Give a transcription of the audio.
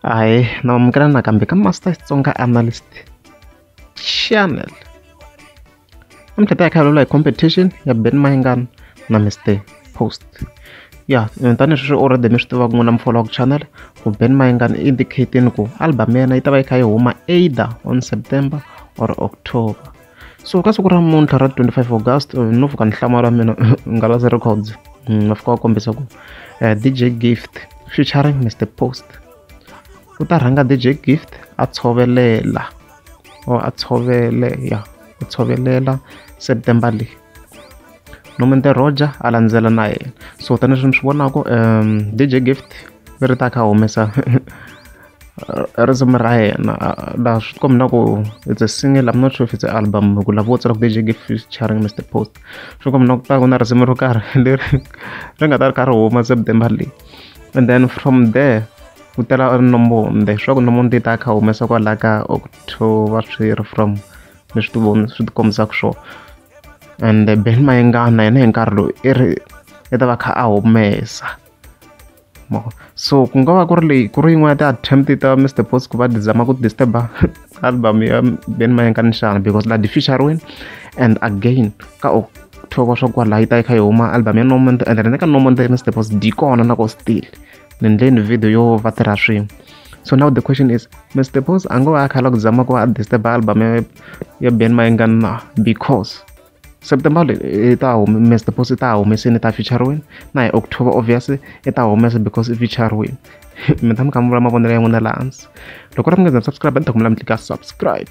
Ahee, na amukela nakambe ka Master Xitsonga Analyst Channel. Namuntlha hi ta hi kha hi vulavula hi competition ya Benny Mayengani na Mr Post. Ya tanihileswi already mi swi tivaka n'wina mi follow-aka channel ku Benny Mayengani i indicate-ini ku album ya yena yi ta va yi kha yi huma either on September or October. So ka siku ra namuntlha ra 25 August no fika ni hlamala mina Ngalazi Records va fika va kombisa ku DJ Gift featuring Mr Post u ta rhanga DJ Gift a tshovelela or a tshovele ya a tshovelela September leyi Nomonde Roger a landzela na yena so tanihileswi mi swi vonaka DJ Gift ri ri ta kha humesa risimu ra yena laha swi komba na ku it's a single I'm not sure if it's an album hi ku lava vo tsala ku DJ Gift featuring Mr Post swi komba na ku ta ku na risimu ro karhi leri ri nga ta ri kha ri huma September leyi and then from there ku tela Nomonde swa ku Nomonde yi ta kha humesa kwalaya ka October swi ri from leswi ti swi ti kombisaka swona and Benny Mayengani na yena hi nkarhi lowu i ri i ta va kha a humesa so ku nga va ku ri leyi ku ri yin'wana ya ti-attempt ta Mr Post ku va ti zama ku disturb-a album ya Benny Mayengani xana because la di feature-wini and again ka October swa kwalaho yi ta yi kha yi huma album ya Nomonde and then ka Nomonde Mr Post di kona na ko still ni endleni video yo va tirha swin'we so now the question is Mr Post a ngo va a kha a lava ku zama ku va a disturb album ya Benny Mayengani na because September leyi i ta Mr Post i ta humesini i ta feature-wini na hi October obviously i ta humesa because i feature-wini mi ta mi kha mi vula mavonelo ya n'wina laha hansi loko ri mi nga za subscribe ni ta kombela mi tlika subscribe.